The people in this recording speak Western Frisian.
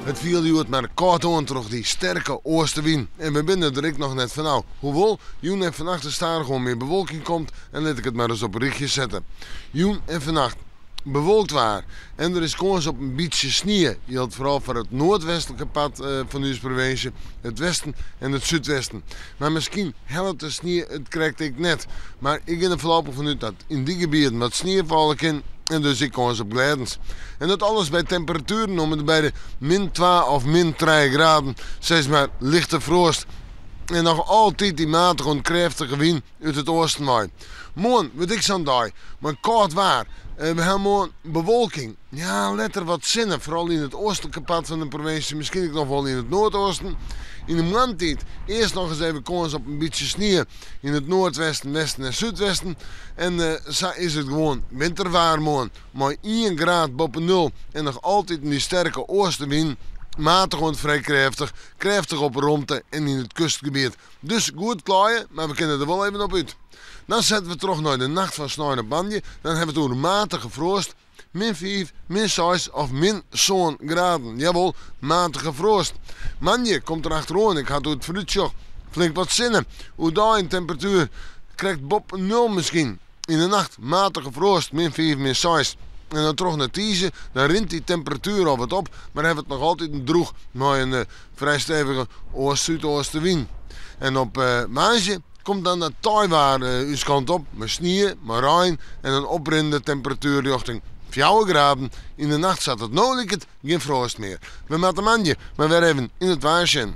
It fielde hjoed mar kâld oan troch dy sterke oastewyn. En we binne der ek noch net fanôf. Hoewol, jûn en fannacht der stadichoan mear bewolking komt en lit ik it mar ris op in rychje sette. Jûn en fannacht bewolkt waar en der is kâns op in bytsje snie. Jildt foaral foar it noardwestlike part fan ús provinsje, it westen en it súdwesten. Mar miskien hellet de snie it krekt ek net. Mar ik gean der foarlopich fanút dat yn dy gebieten wat snie falle kin en dus ek kâns op glêdens. En dat alles by temperatueren om en by de min twa of min trije graden, sis mar lichte froast. En noch altyd dy matige oant krêftige wyn út it oasten wei. Moarn wurdt ek sa'n dei mei kâld waar. We ha moarn bewolking, ja letter wat sinne, foaral yn it oastlike part fan de provinsje, miskien ek noch wol yn it noardoasten. Yn de moarntiid earst noch ris even kâns op in bytsje snie yn it noardwesten, westen en súdwesten. En sa is it gewoan winterwaar moarn mei ien graad boppe nul en noch altiten dy sterke oastewyn, matich oant frij krêftich, krêftich op 'e romte en yn it kustgebiet. Dus goed klaaie, mar we kinne der wol even op út. Dan sette we troch nei de nacht fan snein op moandei. Dan hawwe we it oer matige froast, min fiif, min seis of min sân graden. Jawol, matige froast. Moandei komt der achteroan, ik ha it oer it foarútsjoch, flink wat sinne. Oerdei in temperatuer krekt boppe nul miskien. Yn de nacht matige froast, min fiif, min seis. En dan troch nei tiisdei, dan rint dy temperatuer al wat op, mar hawwe we it noch altiten drûch mei in frij stevige oast-súdeastewyn. En op woansdei komt dan dat teiwaar ús kant op, mei snie, mei rein en in oprinnende temperatuer rjochting fjouwer graden. Yn de nacht sa't it no liket gjin froast mear. We moatte moandei mar wer even yn it waar sjen.